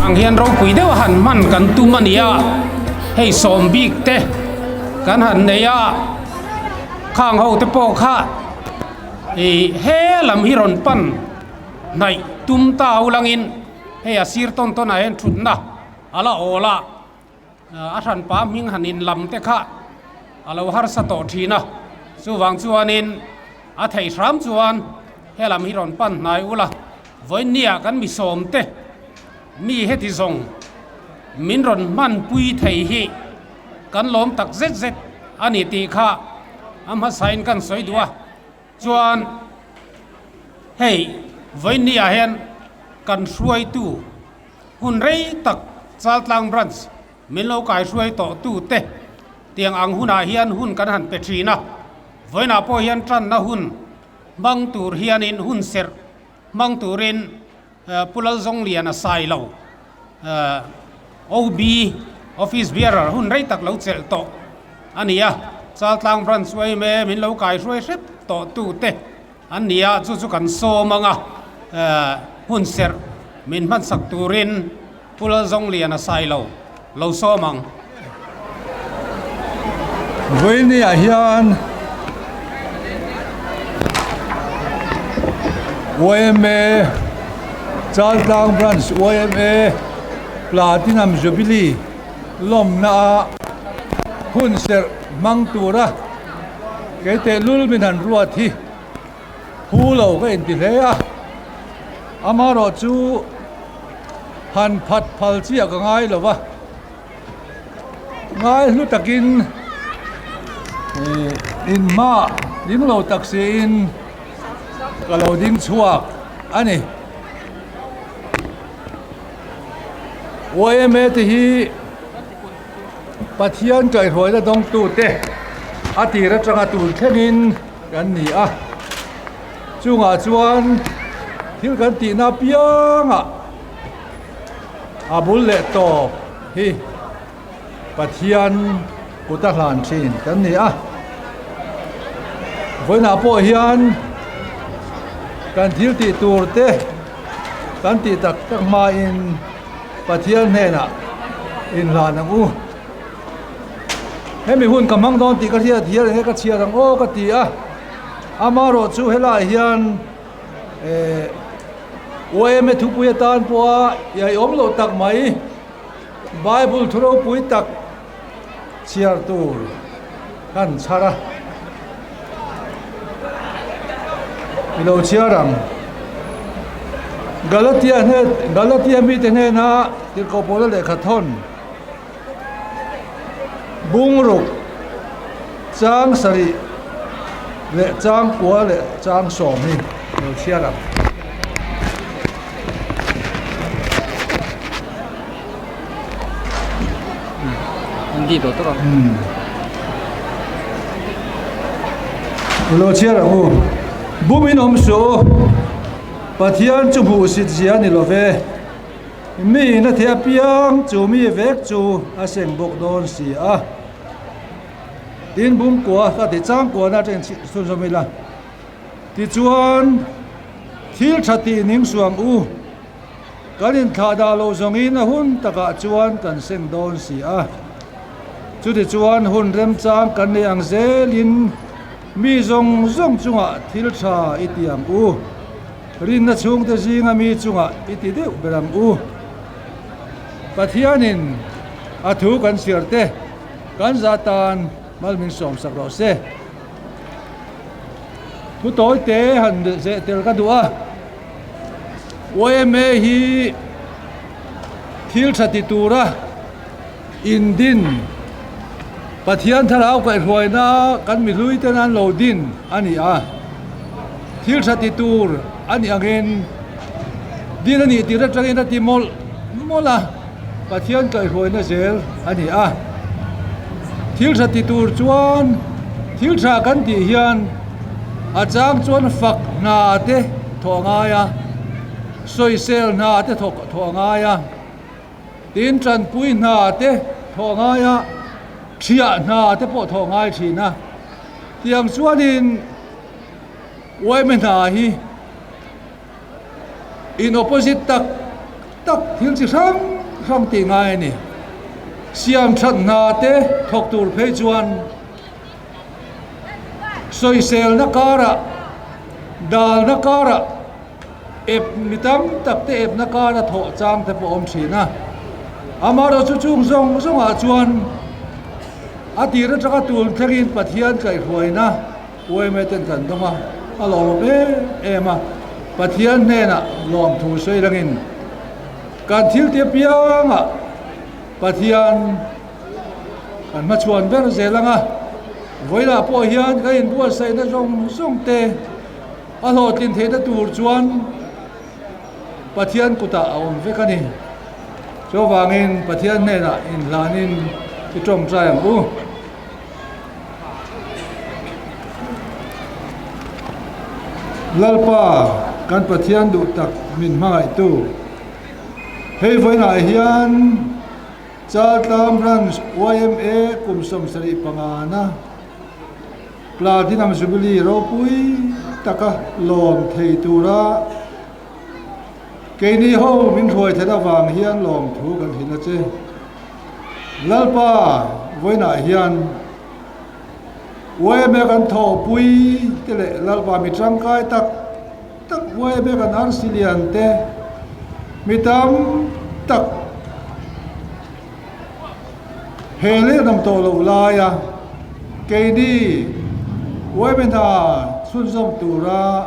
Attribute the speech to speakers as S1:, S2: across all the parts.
S1: Ang hian ropui deuh a han hman kan tum a ni a, hei sawm bik te kan han nei a, khang ho te pawh kha ih he lam hi rawn pan hnaih tum ta ulangin hei a sir tawn tawn ah hian thutna a la awl a. A hranpa hming han inlam te kha a lo harsa tawh thin a, chuvang chuanin a theih hram chuan helam hi rawn pan hnai ula, vawiinniah kan mi sawm te mi heti zawng min rawn hmanpui thei hi kan lawm tak zet zet a ni tih kha a hmasain kan sawi duh a, chuan hei vawiinniah hian kan hruaitu. Hun rei tak Chaltlang Branch min lo kaihruai tawh tu te tiang ang hunah hian hun kan han pe thin a, vawiinah pawh hian tanna hun hmang tur hianin hun serh hmang turin Pu Lalzawngliana Sailo OB Office Bearer hun rei tak lo chelh tawh a ni a, Chaltlang Branch yma min lo kaihruai hrep tawh tu te An ni a, chu chu kan sawm ang a, hun serh min hmansak turin Pu Lalzawngliana Sailo lo sawm ang.
S2: Vawinia hian yma Chaltlang Branch yma Platinum Jubilee lawmna a hun serh hmang tura Kei tehlul min han ruat hi phu lo ka inti hle a, amaherawh chu han phat phal chiah ka ngai lo va, ngai hlu takin in hma ding lo tak siin ka lo ding chhuak a ni. Yma te hi. Pathian kaihhruaina dawngtute a tir atanga tur thlengin kan ni a, chungah chuan thil kan tihna apiangah a bul leh tawp hi Pathian kut a hlan thin kan ni a, vawiinah pawh hian kan thil tih tur te kan tih tak tak hmain. Pathian hnenah inhlan ang u. Hemi hun ka hmang dawn tih ka hriat hian enge ka chhiar ang aw ka ti a, amaherawh chu helaiah hian eh yma thupui atan pawha iaiawm loh tak mai Bible thu ropui tak chhiar tur kan chhar a. I lo chhiar ang. Galatia hne Galatia mite hnena tirhkoh pawla lehkha thawn bungruk chang sarih leh chang kua leh chang sawm hi i lo chhiar ang. Lo chhiar ang u. Bum in awm suh u. Pathian chu hmuhsit zia a ni lo ve. Mi in a theh apiang chu mi vek chu a seng bawk dawn si a. Tin bum kua ka ti chang kuana atangin chhunzawm ila. Tichuan thil tha tih ning suh ang u. Kan inthlah dah loh zawngin a hun takah chuan kan seng dawn si a. Chutichuan hun remchang kan nei ang zelin mi zawng zawng chungah thil tha i ti ang u. Rinna chhungte zinga mi chungah i ti deuh ber ang u. Pathianin a thu kan chhiar te kan zah tan mal min sawmsak rawh se. Thu tawi te han zeh tel ka duh a, yma hi thil tha ti tura indin Pathian thlarau kaihhruaina kan mihlui ten an lo din a ni a, thil tha ti tur a nih angin din a nih tir atangin a ti mawlh mawlh a, Pathian kaihhruaina zel a ni a. Thil tha ti tur chuan thil tha kan tih hian a chang chuan fak hna te thawh a ngai a, sawisel hna te thawh a ngai a. Tin, tanpui hna te thawh a ngai a, thiah hna te pawh thawh a ngai thin a. Tiang chuanin yma hna hi in opposite tak tak thil chi hrang hrang tih ngai a ni. Siam that hna te thawk tur phei chuan sawiselna karah, dalna karah, Ep mi tam tak te epna kara thawh chang te pawh a awm thin a. Amaherawhchu chu chung zawng zawngah chuan a tir atanga tun thlengin Pathian kaihhruaina yma ten kan dawng a, a lawmawm em em a. Pathian hnenah lawmthu sawi langin kan thil ti apiangah Pathian kan hmachhuan ber zel ang a. Vawilah pawh hian kan inbuatsaihna zawng zawng te A hlawhtlin theihna tur chuan Pathian kutah a awm vek a ni. Chuvangin Pathian hnenah inhlanin i tawngtai ang u. Lalpa, kan Pathian duh tak min hmangaihtu, hei vawiinah hian Chaltlang Branch yma kum 75na, Platinum Jubilee ropui taka lawm thei tura keini ho min hruai theih avang hian lawmthu kan hrilh a che. Lalpa vawiinah hian yma kan thawhpui te leh Lalpa mi tangkai tak tak yma kan arsi lian te mi tam tak He lehlam tawh loh laia keini yma hna chhunzawm tura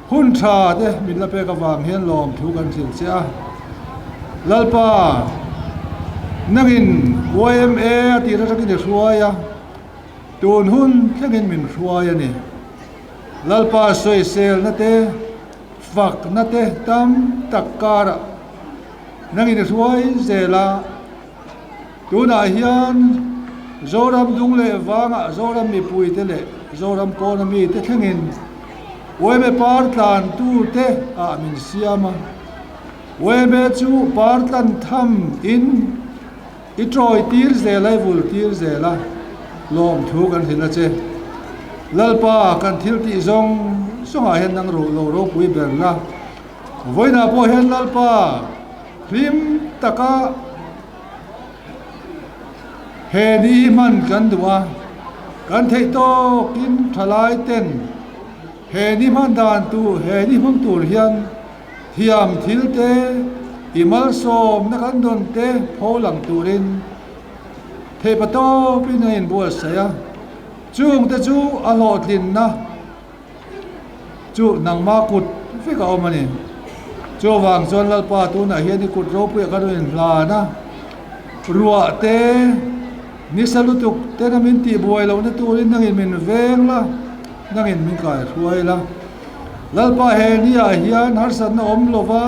S2: hun tha te min la pek avang hian lawmthu kan hrilh che a. Lalpa, nangin yma a tih atangin i hruai a, tun hun thlengin min hruai a ni. Lalpa sawiselna te, fakna te tam tak karah, Nangin i hruai zel a, tunah hian Zoram dung leh vangah Zoram mipuite leh Zoram pawna mite thlengin yma par tlantute ah min siam a. Yma chu par tlan tham in i tawi tir zel a, i vul tir zel a, lawmthu kan hrilh a che. Lalpa kan thil tih zawng zawngah hian nang lo ropui ber la. Vawiinah pawh hian Lalpa hlim taka he ni hi hman kan duh a, kan theih tawkin thalai ten he ni hman dan tur, he ni hmang tur hian thiam thil te, i malsawmna kan dawn te pho lang turin theihpa tawpin a inbuatsaih a, chungte chu a hlawhtlinna. Chu nangma kut vek a awm a ni. Chuvang chuan Lalpa tunah hian i kut ropuiah ka rawn inhlan a, ruah te, nisa lutuk tena min tihbuai lohna turin nangin min veng la, nangin min kaihruai la. Lalpa he niah hian harsatna awm lova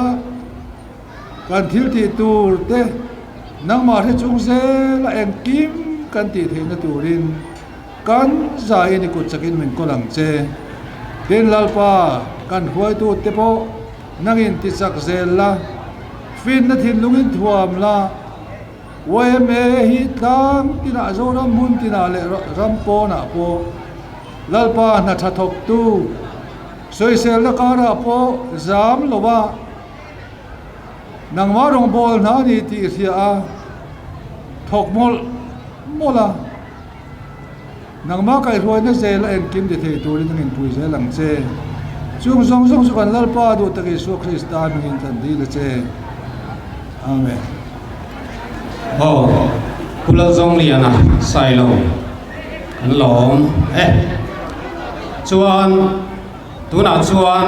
S2: kan thil tih tur te nangmah hre chung zela engkim kan tih theihna turin, Kan zaiin i kut chakin min kawl ang che. Tin, Lalpa, kan hruaitute pawh nangin ti chak zel la, finna thinlungin thuam la, yma hi tlang tinah Zoram hmun tinah leh ram pawnah pawh Lalpa hna tha thawktu sawiselna karah pawh zam lova nangmah rawngbâwl hna a ni tih hria a thawk mawlh mawlh a. Nangmah kaihruaina zel a engkim ti thei turin a nginpui zel ang che. Chung zawng zawng chu kan Lalpa duh tak Isua Krista hmingin kan dil a che. Amen.
S1: Aw, Pu Lalzawngliana Sailo kan lawm e. Chuan tunah chuan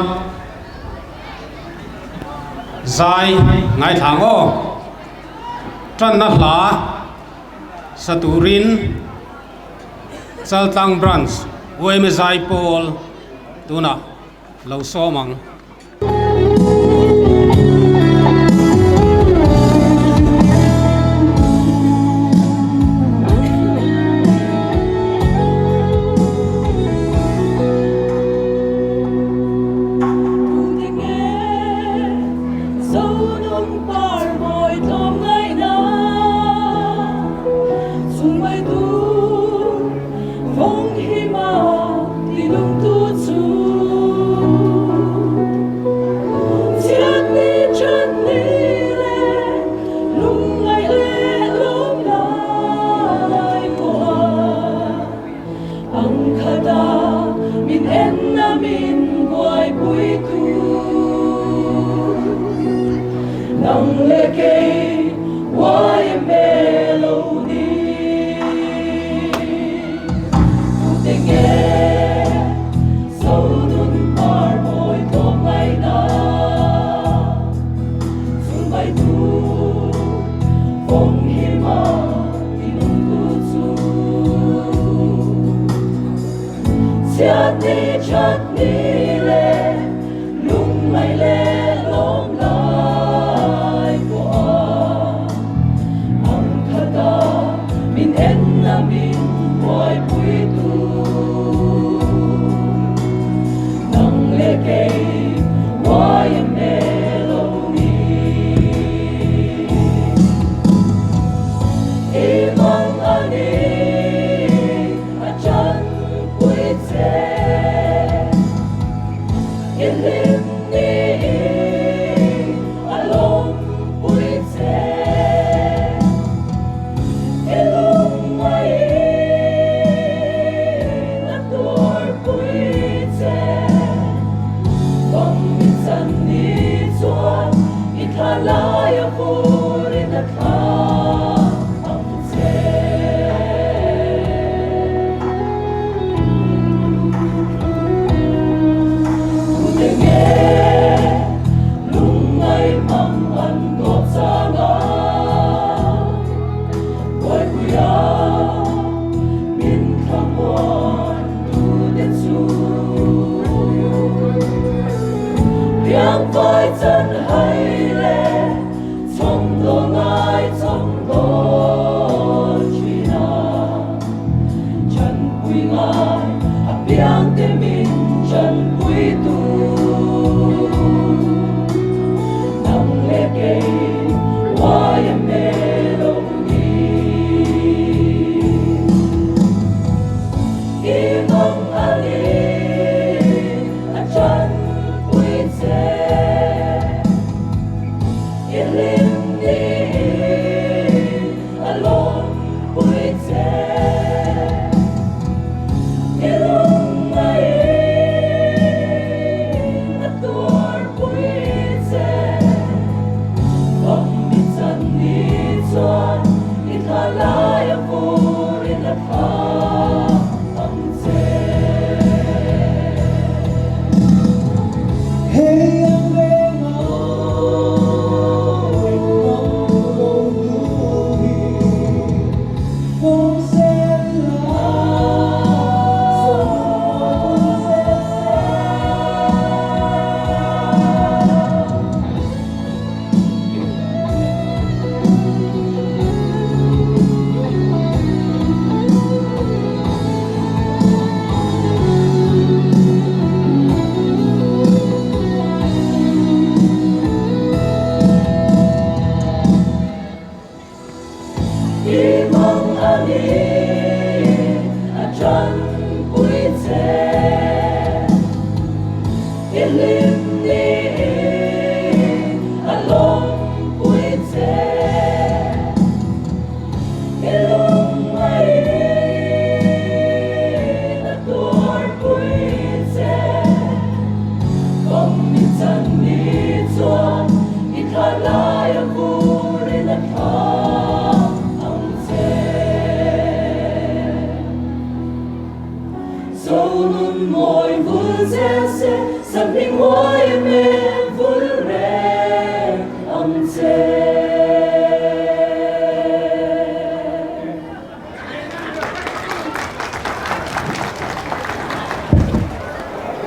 S1: zai ngaithla ang aw. Tanna hla sa turin Chaltlang Branch yma Zaipawl tunah lo sawm ang.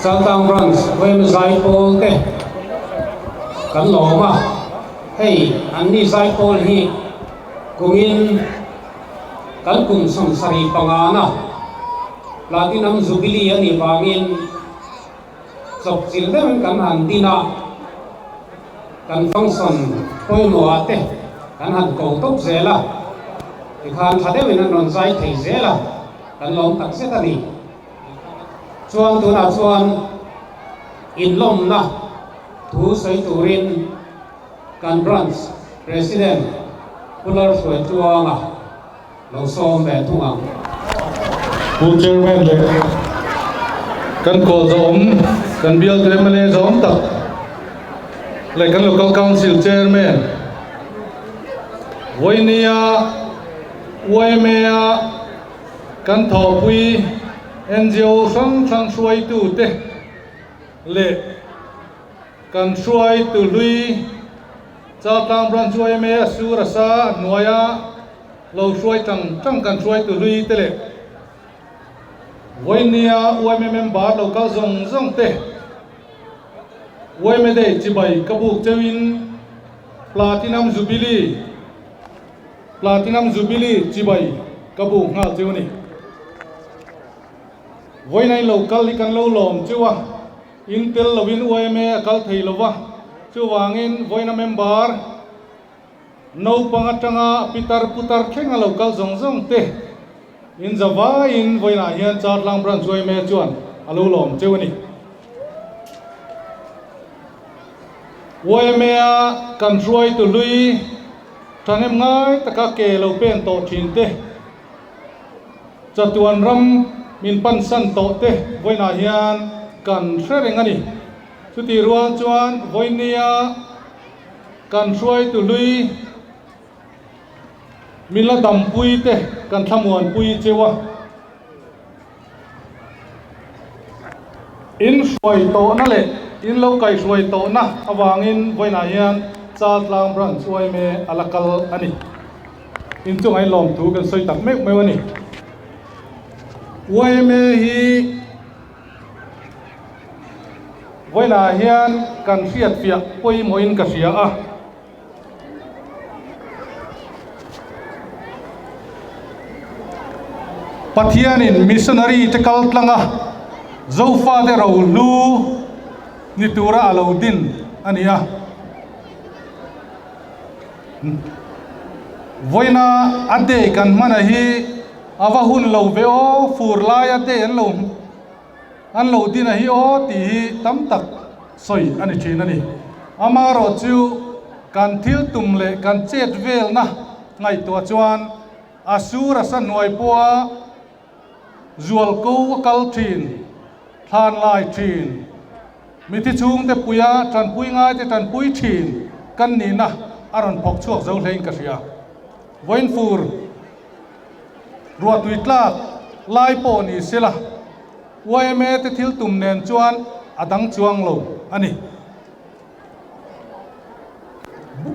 S1: Chaltlang Branch Yma Zaipawl te kan lawm a, hei anni Zaipawl hi kumin kan kum 75 na Platinum Jubilee a nih vangin chawpchilh deuhin kan han din a, kan function pawimawh ah te kan han ko tawp zel a, tikhan tha deuhin an rawn zai thei zel a, kan lawm takzet a ni. Chuan tunah chuan inlawmna thu sawi turin kan Branch President Pu Lalhruaitluanga lo sawm ve thung ang.
S3: Pu Chairman leh kan kawl zawm, kan bialtu mla zawm tak leh kan Local Council Chairman Vawinia YMA-a Kan thawhpui NGO hrang hrang hruaitute leh kan hruaitu hlui Chaltlang Branch yma a sur a sa hnuaia lo hruai tang tang kan hruaitu hlui te leh Vawinia yma member lo kal zawng zawng te yma Day chibai ka buk cheuhin Platinum Jubilee Platinum Jubilee chibai ka bu nghal cheu a ni. Vawiin lo kal hi kan lo lawm cheu a, in tel lovin YMA a kal thei lo va, chuvangin vawiina member naupang atanga pitar putar thlenga lo kal zawng zawng te in za vaiin vawiinah hian Chaltlang Branch YMA chuan a lo lawm cheu a ni. YMA-a kan hruaitu hlui Thahnem ngai taka ke lo pen tawh thin te, chatuan ram min pansan tawh te vawiinah hian kan hre reng a ni. Chutih rual chuan vawinia kan hruaitu hlui min la dampui te kan thlamuanpui cheu a. In hruai tawhna leh in lo kaihhruai tawhna avangin vawiinah hian Chaltlang Branch yma a la kal a ni. In chungah in lawmthu kan sawi tak meuh meuh a ni. Yma hi vawiinah hian kan hriatfiah pawimawhin ka hria a. Pathianin missionary te kal tlang a, Zofate rohlu ni tura a lo din a ni a. Vawiina a day kan hman a hi a va hun lo ve aw, fur laia day an lo An lo din a hi aw tih hi tam tak sawi a ni thin a ni. Amaherawh chu kan thil tum leh kan chet velna ngaihtuah chuan a sur a sa hnuai pawha zual ko a kal thin, thlan lai thin, mithi chhungte puia tanpui ngaite tanpui thin kan nihna a rawn phawk chhuak zo hlein ka hria. Vawiin fur. Ruahtui tlak lai pawh ni sela, yma te thil tum nen chuan a dang chuang lo a ni.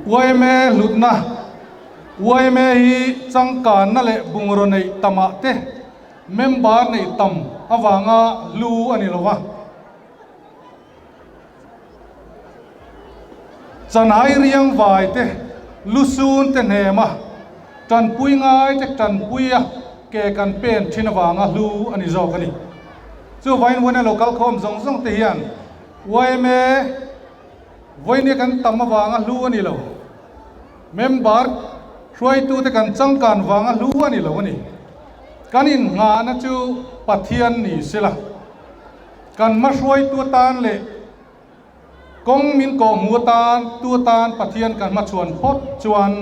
S3: Yma hlutna, yma hi changkanna leh bungraw neih tamah te member neih tam avanga hlu a ni lo va. Chanhai riang vai te, lusun te hnema tanpui ngai te tanpui a ke kan pen thin avanga hlu a ni zawk a ni. Chuvain vawiina lo kal khawm zawng zawng te hian yma vawiina kan tam avanga hlu a ni lo, member hruaitu te kan changkan vanga hlu a ni lo a ni. Kan innghahna chu Pathian ni sela. Kan hmahruaitu atan leh kawng min kawhhmuh atan tu atan Pathian kan hmachhuan phawt chuan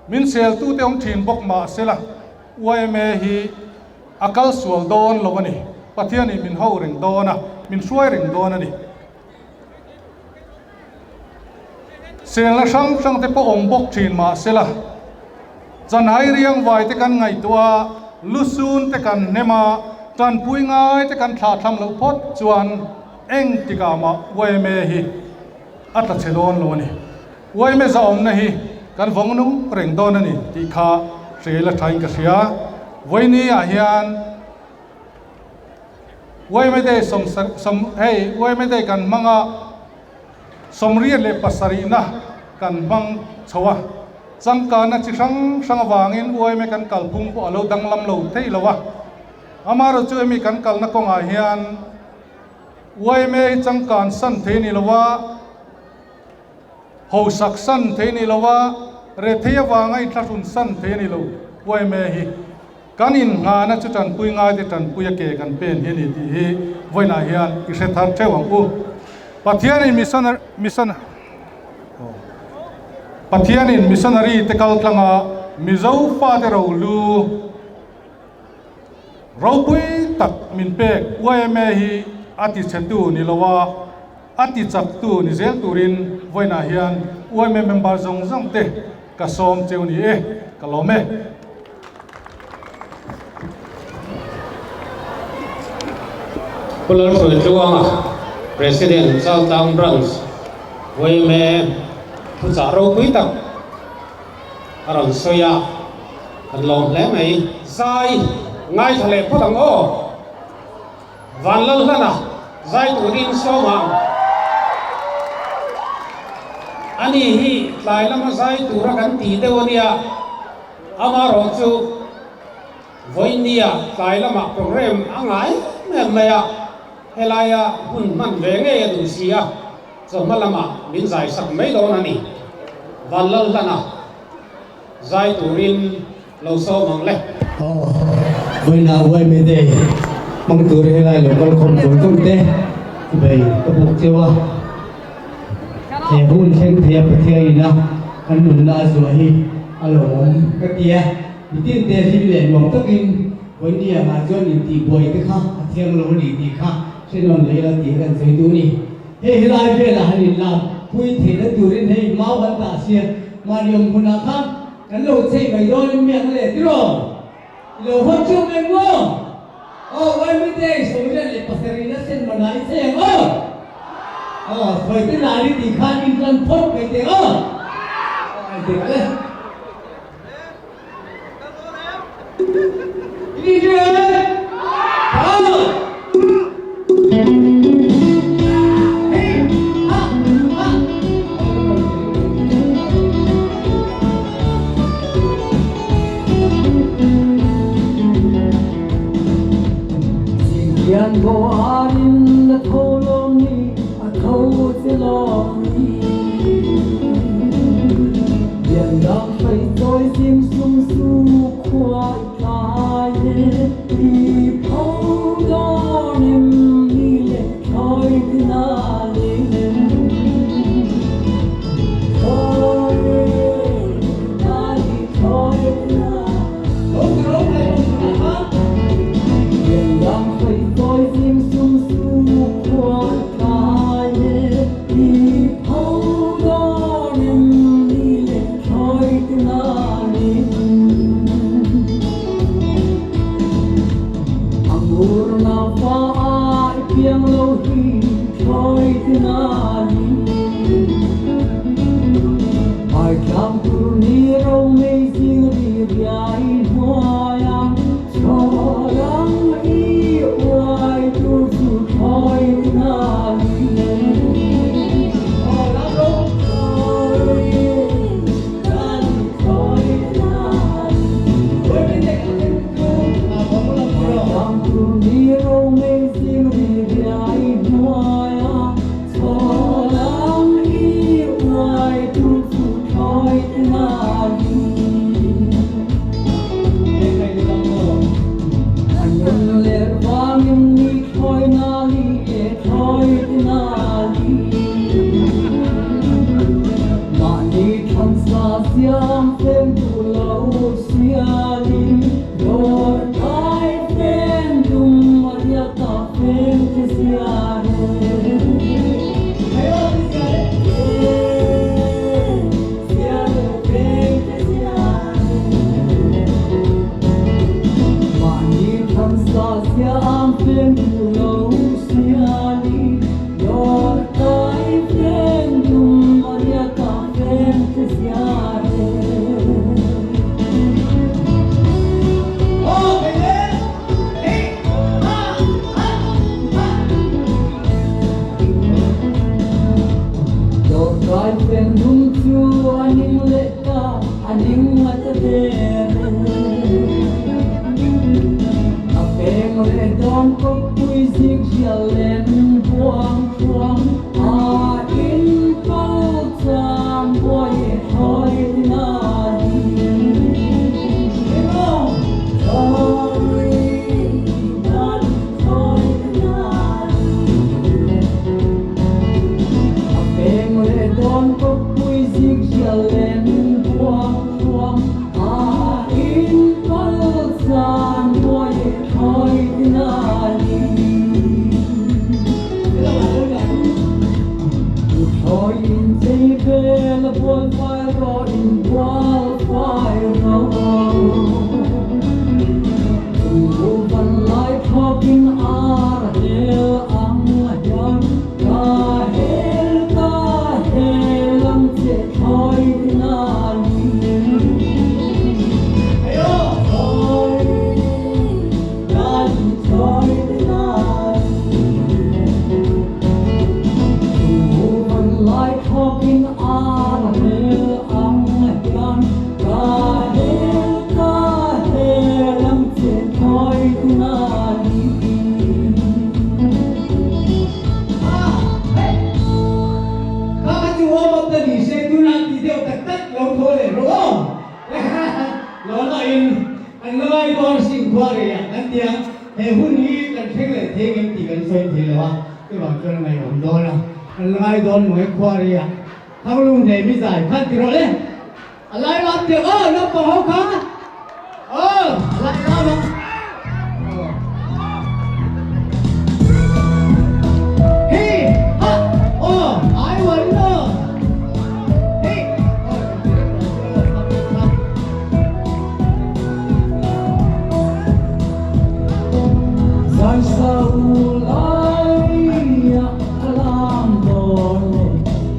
S3: min seltute awm thin bawk mah sela yma hi a kal sual dawn lo a ni. Pathianin min ho reng dawn a, min hruai reng dawn a ni. Selna hrang hrang te pawh awm bawk thin mah sela Chanhai riang vai te kan ngaihtuah a, lusun te kan hnem a, tanpui ngai te kan thlahthlam loh phawt chuan eng tikah mah yma hi a tla chhe dawn lo a ni. Yma zahawmna hi kan vawng nung reng dawn a ni tih kha hre la thain ka hria. Vawiini ah hian. Yma Day sawm sawm hei Yma Day kan hmang a, 77na kan hmang chho a, changkanna chi hrang hrang avangin Yma kan kalphung pawh a lo danglam lo thei lo a. Amaherawhchu chu hemi kan kalna kawngah hian Yma hi changkan san thei a ni lo a, Hausak san thei ni lo a, rethei avanga inthlahrun san thei a ni lo. Yma hi kan inngahna chu tanpui ngaite tanpui a ke kan pen hi a ni tih hi vawiinah hian i hre thar theuh ang u. Pathianin missionary mission Pathianin missionary te kal tlanga Mizo fate rohlu ropui tak min pek yma hi a tichhetu ni lo a, A ti chaktu ni zel turin vawiinah hian yma member zawng zawng te ka sawm cheu ni e, ka lawm e.
S1: Pu Lalhruai Tluanga, President, Chaltlang Branch, yma thuchah ropui tak a rawn sawi a, kan lawm hle mai. Zai ngaithla leh phawt ang aw. Vanlalhlana zai turin sawm ang. Ani hi tlai lama zai tura kan tih deuh a nia, amarawh chu vawinia tlai lamah program a ngai em mai a, helaia hun hman ve ngei a duh si a, chawhma lamah min zai sak mai dawn a ni. Vanlalhlana zai turin Lo sawm ang le.
S4: Aw, vawiinah YMA Day hmang tur helai lo kal khawm zawng zawng te chubei ka buk cheu a. He hun thleng thei a Pathian ina kan nunna a zuah hi a lo awm ka ti a. Mitin te hlim leh nuam takin vawiini angah chuan intihbuai te kha a thiang lo a ni tih kha hre nawn leh ila tih kan sawi duh a ni. Hei helai velah han inlam pui theihna turin hei mau an dah sia mahni awm hmunah khan Kan lo chei mai dawn in miang le tiraw? I lo hawn teuh mai maw? Aw YB Day 77na sen mana i chei ang aw! Aw sawi te nan i tih khan in tlan phawt mai teh aw! Aw ai teh le. I ni em? Aw!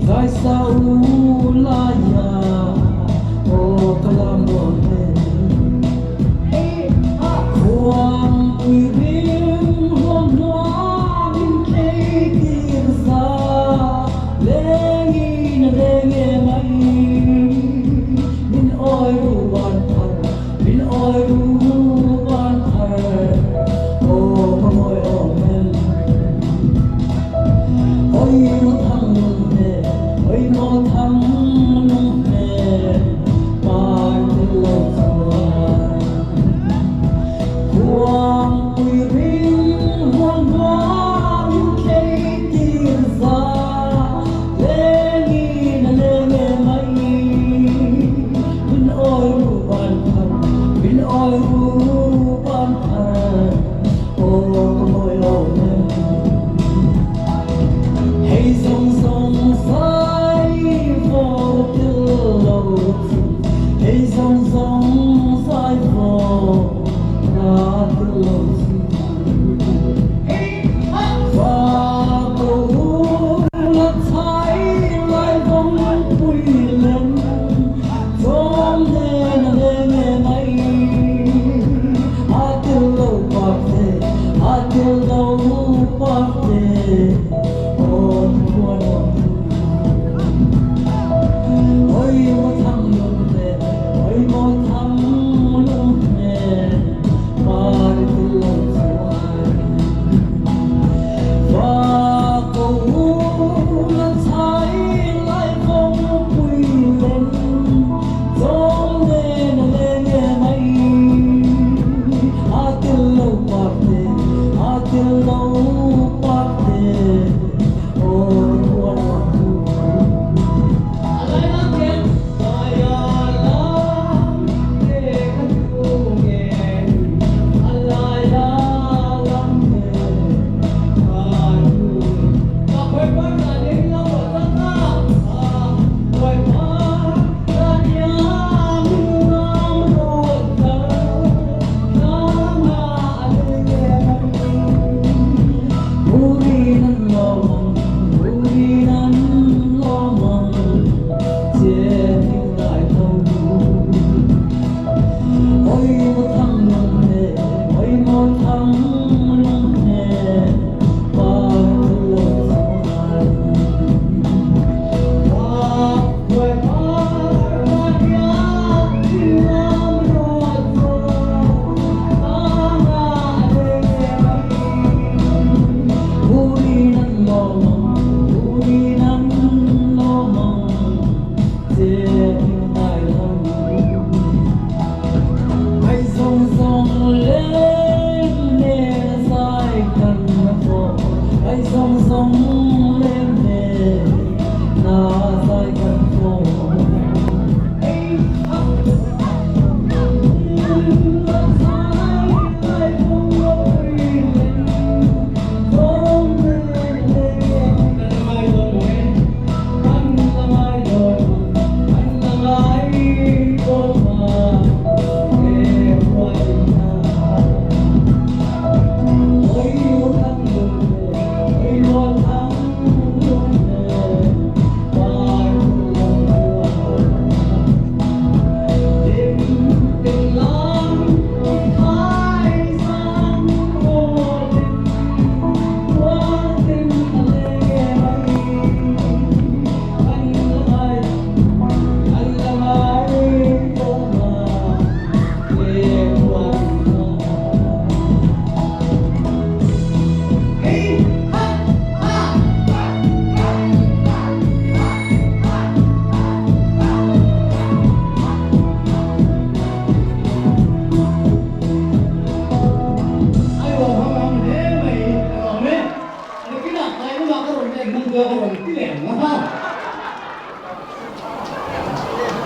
S5: Zai sa u lai ya, o kalam don le.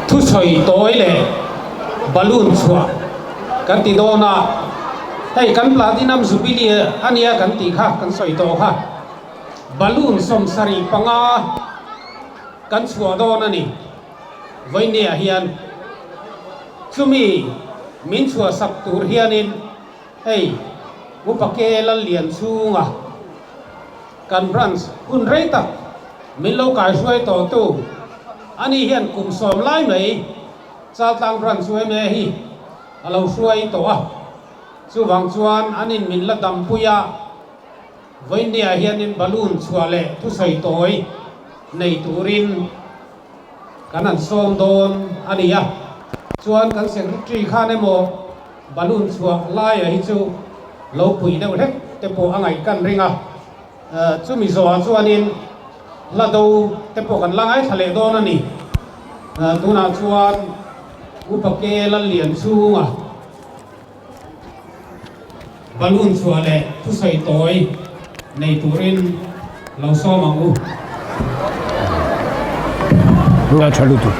S1: Thusawi tawi leh balloon chhuah kan ti dawn a, hei kan Platinum Jubilee a nia kan tih kha kan sawi tawh kha, balloon 75 kan chhuah dawn a ni. Vawinia hian chumi min chhuahsak tur hianin hei Upa Ke Lallian chhunga kan branch hun rei tak min lo kaihruai tawhtu a ni hian kum sawm lai mai Chaltlang branch yma hi a lo hruai tawh a, chuvang chuan an in min la dampui a, vawinia hianin balloon chhuah leh thusawi tawi nei turin kan han sawm dawn a ni a, chuan kan secretary khan emaw balloon chhuah laia hi chu lo pui deuh hlek te pawh a ngaih kan ring a, chumi zawhah chuanin hla do te pawh kan la ngaithla leh dawn a ni. Tunah chuan Upa Ke Lallian chhunga balloon chhuah leh thusawi tawi nei turin lo sawm ang u.
S5: Nga tha lutuk.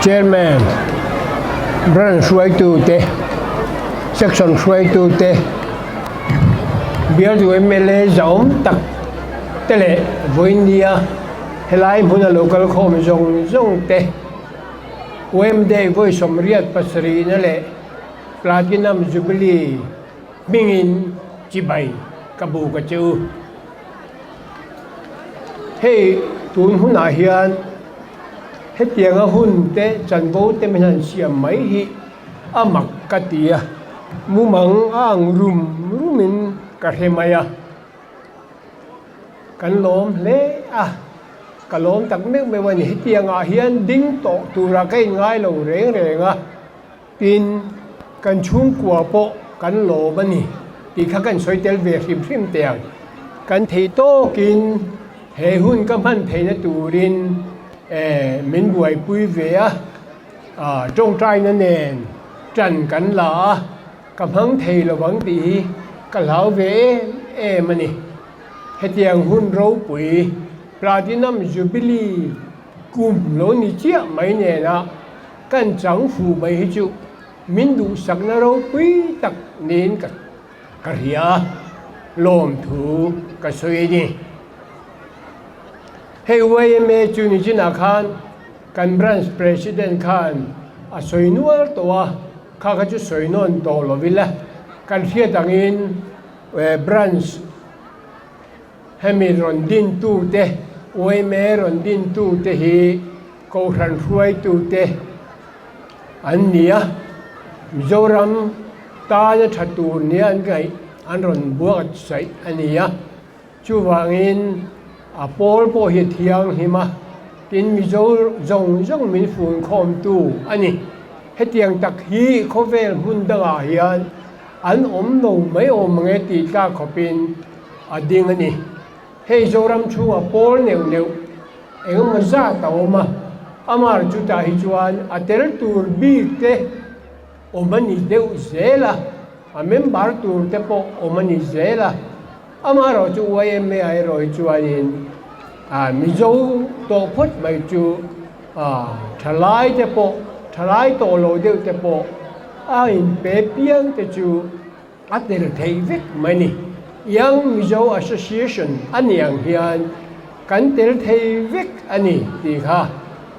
S5: Chairman, Branch hruaitu te, Section hruaitu te, Bialtu mla zahawm tak te leh vawinia helai hmuna lo kal khawm zawng zawng te UMD vawi 87 na leh Platinum Jubilee hmingin chibai ka buk a che u. Hei tun hunah hian hetianga hun te chanvo te min han siam mai hi a mak ka ti a, mumang a ang rum rumin ka hre mai a. Kan lawm hle a, ka lawm tak meuh meuh a ni. Hetiangah hian ding tawh turah ka inngai lo reng reng a, tin kan chhungkua pawh kan lawm a ni tih kha kan sawi tel ve hrim hrim teh ang. Kan theih tawkin he hun ka hman theihna turin min buaipui ve a, tawngtaina nen tan kan la a. Ka hmang thei lo vang tih hi ka hlau ve em em a ni. Hetiang hun ropui Platinum Jubilee kum lo ni chiah mai nena kan chang fu mai hi chu min duhsakna ropui tak niin ka ka hria a, lawmthu ka sawi a ni. Hei yma chu nichinah khan kan Branch President khan a sawi nual tawh a. Kha kha chu sawi nawn tawh lo ila, kan hriat angin branch hemi rawn dintute, yma rawn dintute hi Kohhran hruaitute an ni a, Mizoram tana tha tur nia an ngaih an rawn buatsaih a ni a. Chuvangin a pawl pawh hi a thianghlim a, tin Mizo zawng zawng min funkhawmtu a ni. Hetiang tak hi khawvel hmun dangah hian an awm lo mai awm ang e tih tlak khawpin a ding a ni. Hei Zoram chhungah pawl neuh neuh engemaw zat a awm a, amah chutah hi chuan a tel tur bik te awm a ni deuh zel a, a member tur te pawh awm a ni zel a. Amaherawh chu yma ah erawh hi chuanin Mizo tawh phawt mai chu thalai te pawh thalai tawh lo deuh te pawh a inpe piang te chu a tel theih vek mai ni. Young Mizo Association a ni ang hian kan tel thei vek a ni tih kha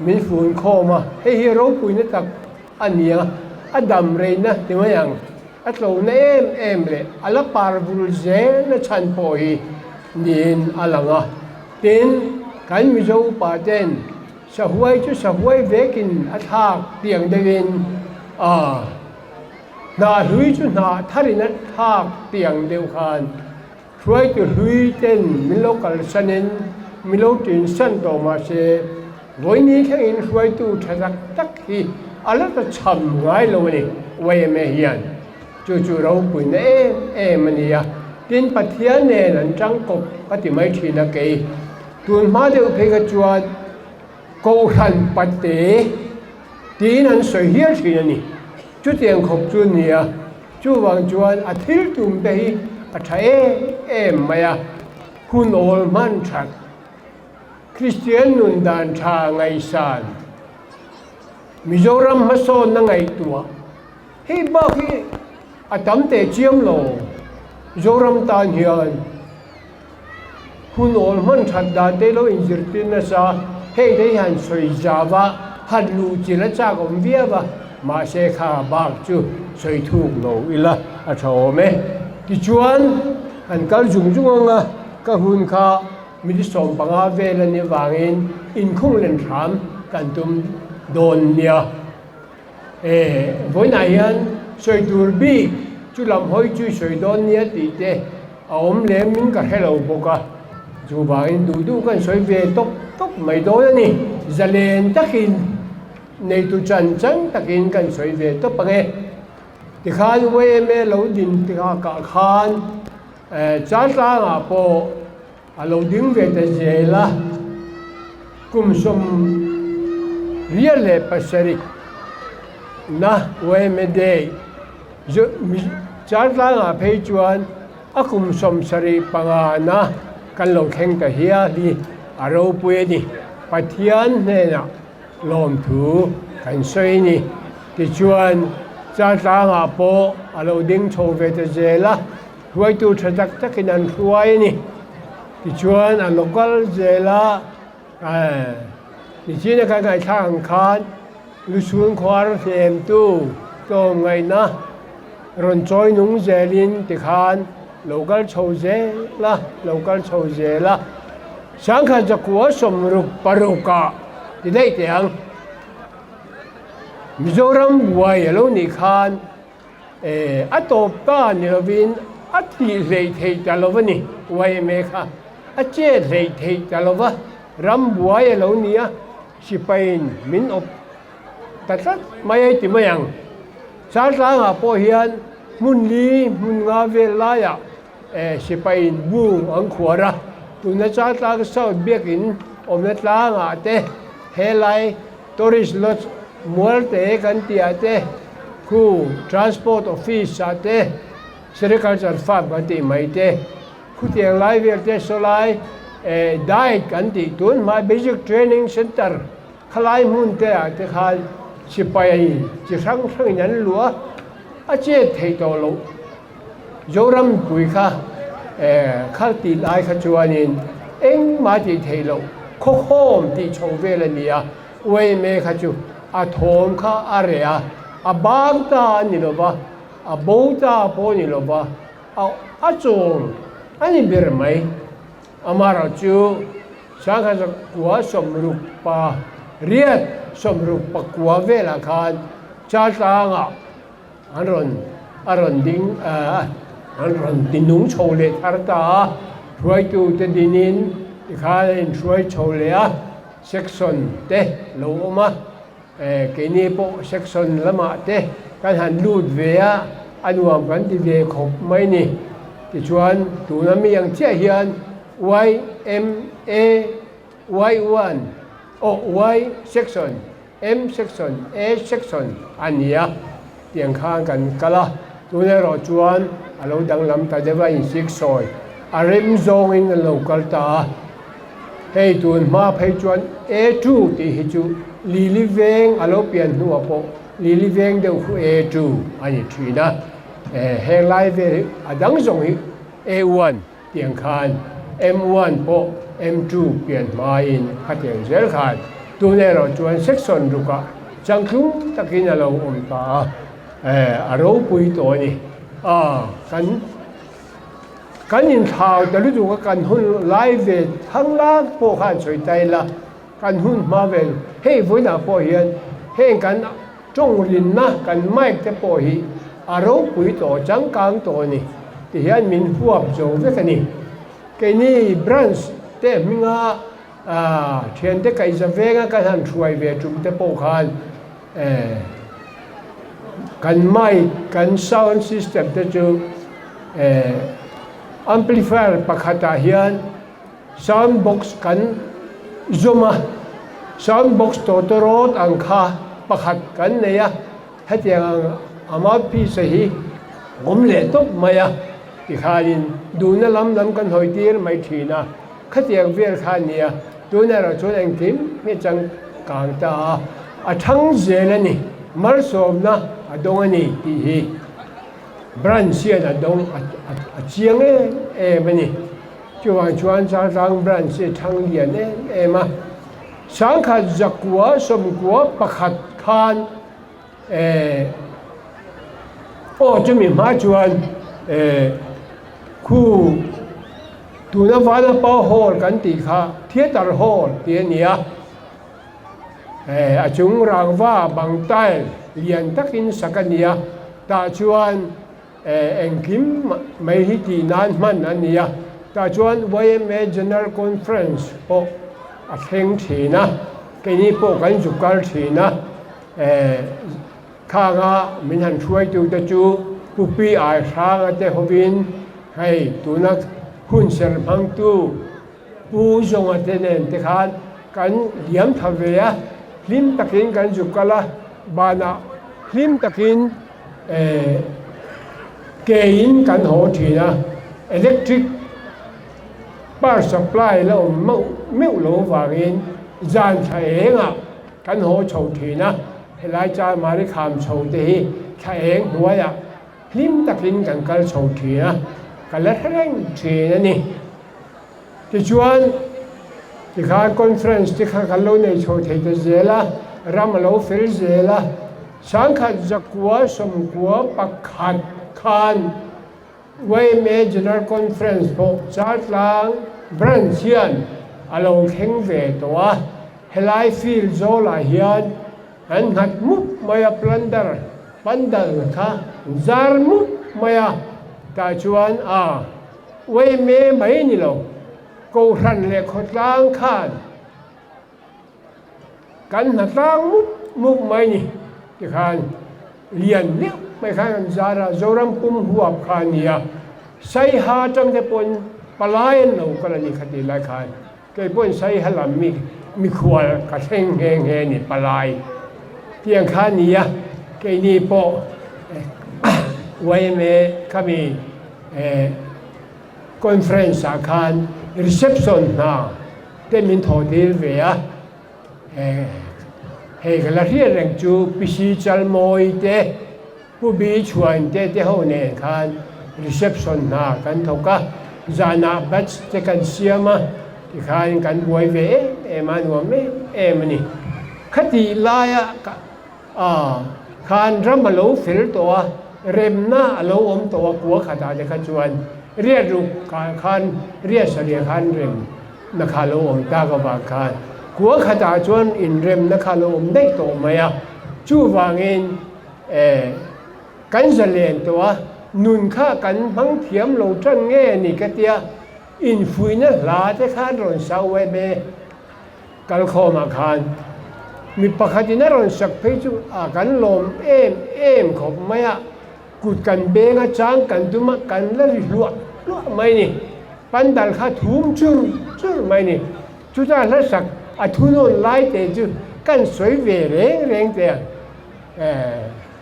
S5: min fun khawm a, hei hi ropuina tak a ni a, a dam reina ti mai ang. A tlona em em leh a la par vul zelna chhan pawh hi niin a lang a. Tin, kan Mizo upa ten sahuai chu sahuai vekin a thlak tiang deuhin a, hnah hlui chu hnah tharin a thlak tiang deuh khan Hruaitu hlui ten min lo kalsanin min lo tinsan tawh mahse vawiini thlengin hruaitu tha tak tak hi a la ta cham ngai lo a ni yma hian. Chu chu ropuina em em a ni a, tin Pathian nen an tangkawp a ti mai thin a kei. Tun hma deuh phei kha chuan Kohhran pate tiin an sawi hial thin a ni. Chutiang khawp chu a ni a. Chuvang chuan a thil tum te hi a tha em em mai a, hun awl hman that. Kristian nun dan tha ngaihsan, Mizoram hmasawnna ngaihtuah hei bak hi a tam teh chiam lo. Zoram tan hian hun awl hman that dan te lo inzirtir nasa, hei te hi han sawi zau a, han luh chilh a chak awm viau a, mahse kha bak chu sawi thuk lo ila a tha awm e. Tichuan han kal zung zung ang a, ka hun kha Minute 15 vel a nih avangin inkhung len hram kan tum dawn nia. E, vawiinah hian sawi tur bik chu lam hawi chu sawi dawn nia tih te a awm lem in ka hre lo bawk a. Chuvangin duh duh kan sawi ve tawp tawp mai dawn a ni. Zalen takin neitu chan chan takin kan sawi ve tawp ang e. Tikhan YMA lo din tikah khan Chaltlangah pawh a lo ding ve ta zel a, kum 87 na YMA Day Chaltlangah phei chuan a kum 75 na kan lo thleng ta hial hi a ropui a ni. Pathian hnenah lawmthu kan sawi a ni. Tichuan, Chaltlangah pawh a lo ding chho ve ta zel a, hruaitu tha tak takin an hruai a ni. Tichuan, a local zel a, nichina kan ngaihthlak ang khan Lusun khuar hnemtu tlawmngaihna rawn chawi nung zelin tikhan lo kal chho zel a, lo kal chho zel a. 1966ah ti daih teh ang. Mizoram buai a lo nih khan a tawp ta ni lovin a tih hleih theih ta lo a ni, YMA kha a chet hleih theih ta lo va, ram buai a lo ni a, sipaiin min awp ta tlat mai a ti mai ang. Chaltlangah pawh hian hmun li hmun nga vel laiah Sipaiin bung an khuar a, tuna Chaltlang South biakin awmna tlangah te, helai Tourist Lodge Mualte kan tihah te, khu Transport Office ah te, Sericulture Farm kan tih mai te, khutiang lai vel te sawlai Diet kan tih tun hma Basic Training Centre khalai hmun te ah te khan sipai chi hrang hrangin an luah a, a chet theih tawh loh. Zoram mipui kha khal tih lai kha chuanin engmah tih theih loh khawkhawm tih chho vel a ni a, YMA kha chu a thawm kha a reh a, a bang ta a ni lo va, a bo ta pawh a ni lo va, a chawl a ni ber mai. Amaherawh chu 1968, 69 velah khan Chaltlangah An rawn a rawn ding a, an rawn ti nung chho leh thar ta a, hruaitute dinin tikhan a inhruai chho leh a, section te lo awm a, keini pawh section lamah te kan han lut ve a, a nuam kan ti ve khawp mai ni. Tichuan tuna mi ang chiah hian YMA Y1 aw Y section M section, A section a ni a, tiang khan kan kal a, tun erawh chuan a lo danglam ta deuh a, insik sawi a rem zawngin a lo kal ta a, hei tun hma phei chuan A2 tih hi chu Lili veng a lo pian hnuah pawh Lili veng deuh khu A2 a ni thin a, heng lai vel hi a dang zawng hi A1 Tiang khan M1 pawh M2 pian hmain khatiang zel khan tun erawh chuan section rukah changtlung takin a lo awm ta a, a ropui tawh a ni. A, kan kan inthlau ta lutuk a, kan hun lai ve thang lak pawh khan sawi ta ila, kan hun hma vel hei vawiinah pawh hian heng kan tawng rinna kan mic te pawh hi a ropui tawh changkang tawh a ni ti hian min huap zo vek a ni. Keini branch te hminga thiante kaihza venga kan han hruai ve tum te pawh khan kan mic kan sound system te chu amplifier pakhatah hian Sound box kan zawm a, sound box tawtawrawt ang kha pakhat kan nei a, hetiang ang a mouthpiece a hi awm leh tawp mai a, tikhanin duhna lam lam kan hawi tir mai thin a, khatiang vel kha a nia. Tun erawh chuan engkim hi a changkang ta a, a thang zel a ni. Malsawmna a dawng a ni tih hi branch hian a dawng a chiang em em a ni. Chuvang chuan Chaltlang branch hi a thang lian em em a. Sangkhat zakua sawmkua pakhat khan eh aw chumi hma chuan eh khu tuna Vanapa Hall kan tih kha Theatre Hall tih a ni a eh a chung rangva bang tile lian takin sak a ni a tah chuan eh engkim mai hi tih nan hman a ni a tah chuan YMA General Conference pawh a thleng thin a keini pawh kan zuk kal thin a. Khanga min han hruaitute chu Pu Pi Ai Hranga te hovin hei tuna hun ser hmangtu Pu Zawnga te nen te khan kan liam tha ve a, hlim takin kan zuk kal a, banah hlim takin kein kan haw thin a, electric power supply la awm meuh lo vangin zan thla engah Kan haw chho thin a, helai Charmari kham chho te hi thla eng hnuaiah hlim takin kan kal chho thin a, ka la hre reng thin a ni. Tichuan, tikhan conference te kha kan lo nei chho thei ta zel a, ram a lo fel zel a, sangkhat zakua sawmkua pakhat khan YMA General Conference pawh Chaltlang Branch hian a lo thleng ve tawh a, helai field zawlah hian an nghat mup mai a, plunder pandal kha zar mup mai a, tah chuan a YMA mai ni lo, Kohhran leh khawtlang khan Kan hna tlang mup mup mai ni tikhan lian deuh mai khan an zar a, Zoram pum huap kha a ni a, Saiha atang te pawhin palai an lo kal a ni kha tih lai khan kei pawhin Saiha lam mi mikhual ka thleng nghe nghe a ni palai tiang kha a ni a, keini pawh yma khami conference ah khan reception hna te min thawh tir ve a, hei ka la hriat reng chu Pc Chalmawi te, Pu Bi Chhuan te te ho nen khan reception hna kan thawk a, zanah batch te kan siam a, tikhan kan buai ve em em a, nuam em em a ni. Khatih laia khan ram a lo fel tawh a, remna a lo awm tawh a kua khatah te kha chuan riat ruk khan riat sarih khan rem na kha lo awm tak avang khan kua khatah chuan inremna kha lo awm daih tawh mai a, chuvangin eh kan zalen tawh a, nun kha kan hmang thiam lo tan nge a ni ka tia, infuihna hla te khan rawn sa uaim e. Kalkhawmah khan mi pakhatin a rawn sak phei chu a kan lawm em em khawp mai a, kut kan beng a chang kan tum a kan la ri hluah hluah mai ni. Pandal kha thum chur chur mai ni. Chutah hla sak a thunawn lai te chu kan sawi ve reng reng te a,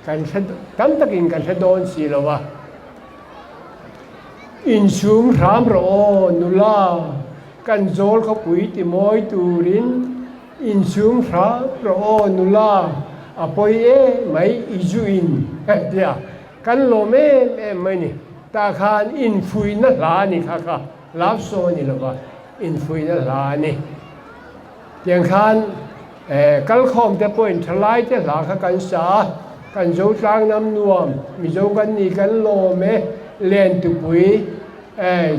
S5: kan hre tam takin kan hre dawn si lo va. Insum hram rawh aw nula. Kan zawl khawpui ti mawi turin insum hram rawh aw nula a pawi em mai i zu in tia kan lawm em em mai ni. Tah khan infuihna hla a ni kha kha love song a ni lova infuihna hla a ni. Tiang khan kalkhawm te pawhin thalai te hla kha kan sa a, kan Zotlang nam nuam Mizo kan ni kan lawm e Lentupui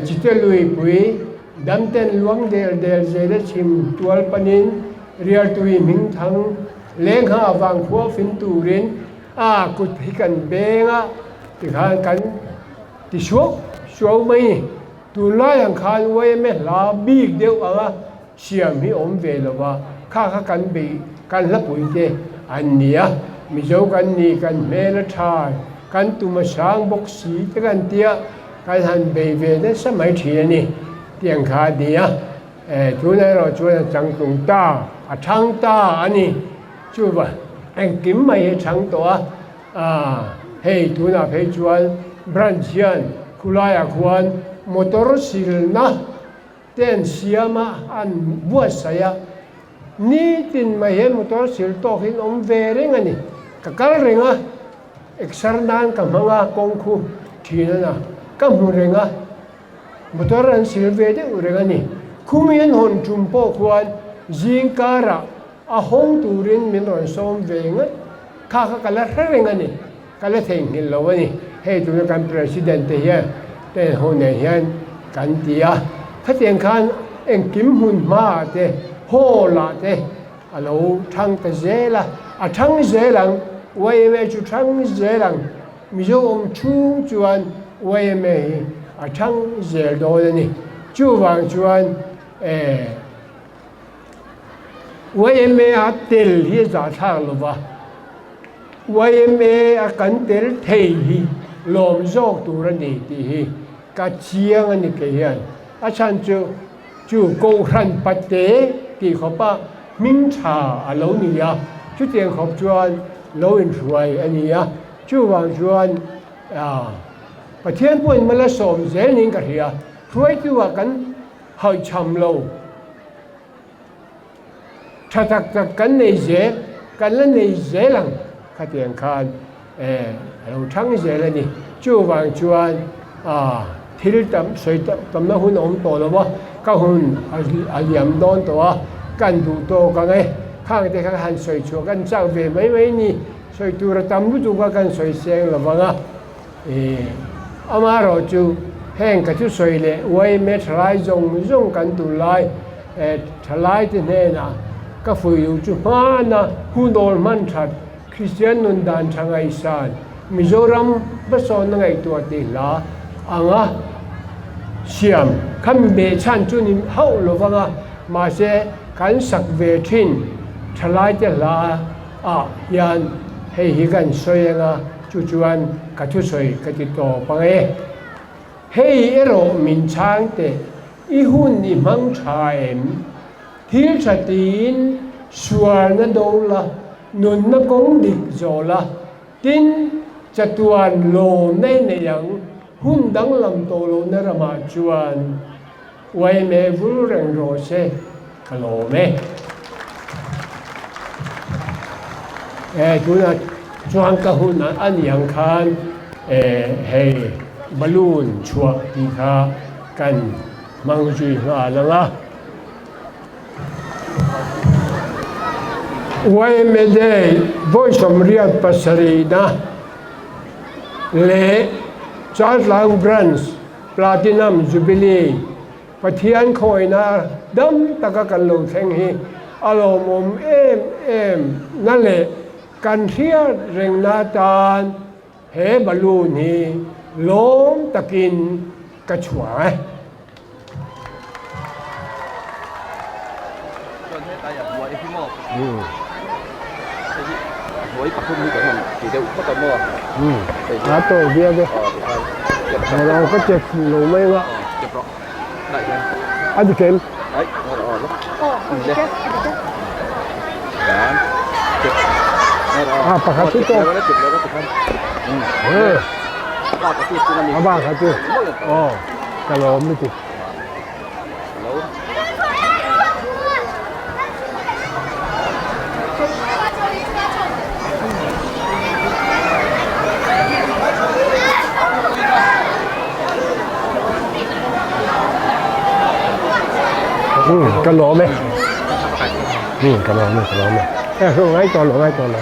S5: Chite luipui damten luang del del zel a chhim tual panin Rialtui hming thang lengha vang khua fin turin a kut hi kan beng a tikhan kan ti suau suau mai ni. Tunlai ang khan YMA hla bik deuh anga siam hi awm ve lo va, kha kha kan beih kan hlapui te an ni a, Mizo kan ni kan hmel a tha, kan tum a sang bawk si te kan tia kan han bei ve nasa mai thin a ni tiang kha a ni a, tunah erawh chuan a changtlung ta, a thang ta a ni, chuva engkim mai hi a chang tawh a, hei tunah phei chuan branch hian khulaiah khuan motor silna. Te an siam a, an buatsaih a, nitin mai hian motor sil tawk hi an awm ve reng a ni. Ka kal reng a, exer nan ka hmang a, kawng khu thin a na, ka hmu reng a, motor an sil ve deuh reng a ni. Khumi an hawn tum pawh khuan zing karah a hawng turin min rawn sawm ve ngat kha kha ka la hre reng a ni, ka la theihnghilh lo a ni. Hei tuna kan President te hian ten ho nen hian kan ti a, khatiang khan engkim hmun hmaah te hall ah te a lo thang ta zel a, a thang zel ang, yma chu thang zel ang, Mizo awm chhung chuan yma hi a thang zel dawn a ni. Chuvang chuan eh. Yma a tel hi a zahthlak lo va, yma a kan tel thei hi lawm zawk tur a ni tih hi ka chiang a ni kei hian. A chhan chu chu Kohhran pate tih khawpa hming tha a lo ni a, chutiang khawp chuan lo inhruai a ni a, chuvang chuan Pathian pawhin mala sawm zel niin ka hria. Hruaitu ah kan Hauchham lo. Tha tak tak kan nei zel, kan la nei zel ang khatiang khan eh a lo thang zel a ni. Chuvang chuan ah thil tam sawi tamna hun a awm tawh lo va, ka hun a liam dawn tawh a, kan duh tawk ang e. Khang te kha han sawi chhuah kan chak ve mai mai ni, sawi tur a tam lutuk a kan sawi seng lo vang a. Eh, amaherawh chu heng ka thusawi leh yma thalai zawng zawng kan tur lai eh thalai te hnenah ka fuih duh chu hmana hunawl hman that Kristian nun dan tha ngaihsan Mizoram hmasawnna ngaihtuah tih hla anga siam kha mi behchhan chu ni hauh lo vanga mahse kan sak ve thin thalai te hla ah hian hei hi kan sawi anga Chu chuan ka thusawi ka ti tawp ang e. Hei erawh min chhang teh, i hun i hmang tha em? Thil tha tiin sualna do la, nunna kawng dik zawh la, tin chatuan lawm nei nei ang, hun danglam tawh lohna ramah chuan uaime vul reng rawh se, ka lawm e. Eh tunah chuan ka hun a ni ang khan eh hei balloon chhuah tih kha kan hmang zui nghal ang a. Yma Day vawi 77 na leh Chaltlang Branch Platinum Jubilee Pathian khawina dam taka kan lo thleng hi a lawmawm em em na leh kan hriat rengna atan he balloon hi lawm takin ka chhuah e. A tawh viau e. Lo ka che fuh lo mai anga. A dik em? A pakhat chu tawk. A bak kha chu. Aw ka lawm lutuk. Ka lawm e. Ka lawm e, ka lawm e. Eh, ngai tawh lo, ngai tawh lo.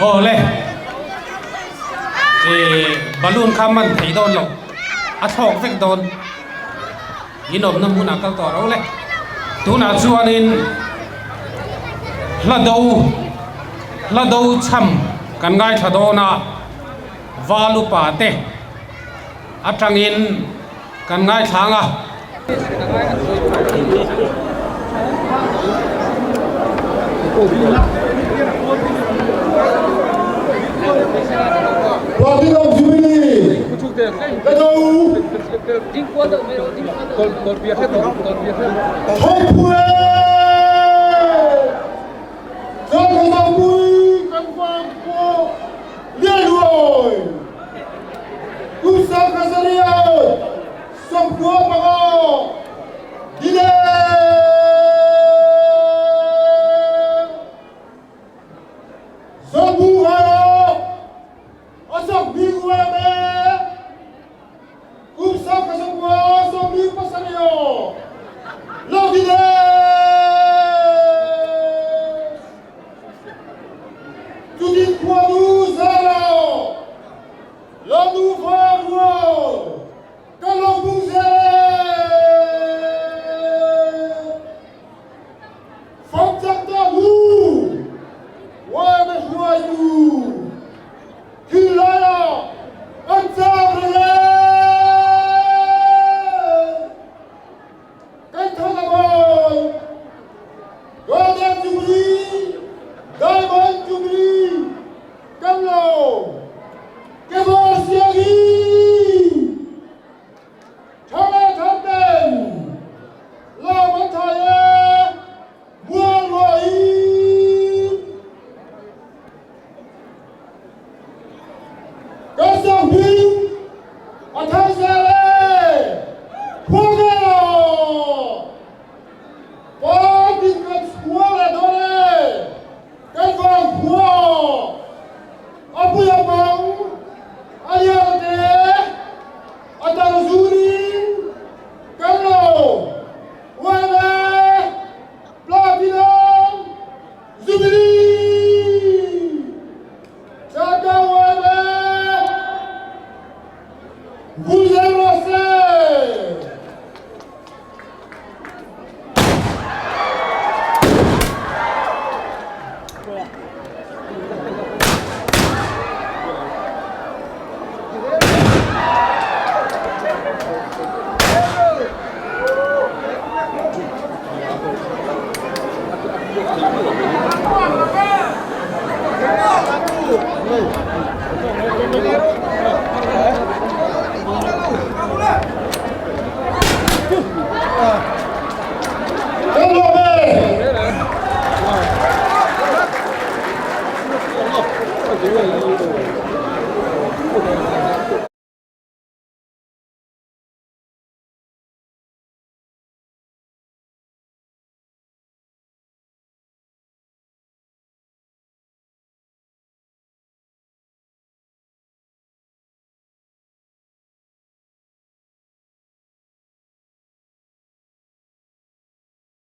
S1: Aw le ih balloon kha man thei dawn lo a thlawk vek dawn in awmna hmunah kal tawh ro le tunah chuanin hla do hla do chham kan ngaithla dawn a valupa te. atangin kan ngaithla ang a.
S6: Platinum Jubilee ka do Thawngpui Thawngpui kan vang pawh lian ruai Kum sangkhat sariat 15 Dile Zobu hara Asak bing wame Kum 19 27 Lo dile Tudin Kuanu Zara Lo nu Ruo Kan lo bung Phong chak ta hu Wa me huai nu Khi lai la An chang re le Kan thang la boy Golden Jubilee Diamond Jubilee Kan lo Ke bor siagi Thang thang ten La man thai e Muang roi Kan sang bing A thang se le Khuang le lo Pa tin kan chua le do le Kan vang khua A pui a bang A lian te A tang zurin Kan lo Wame Platinum Jubilee Chaka Wame Vous Rosé Kan lo me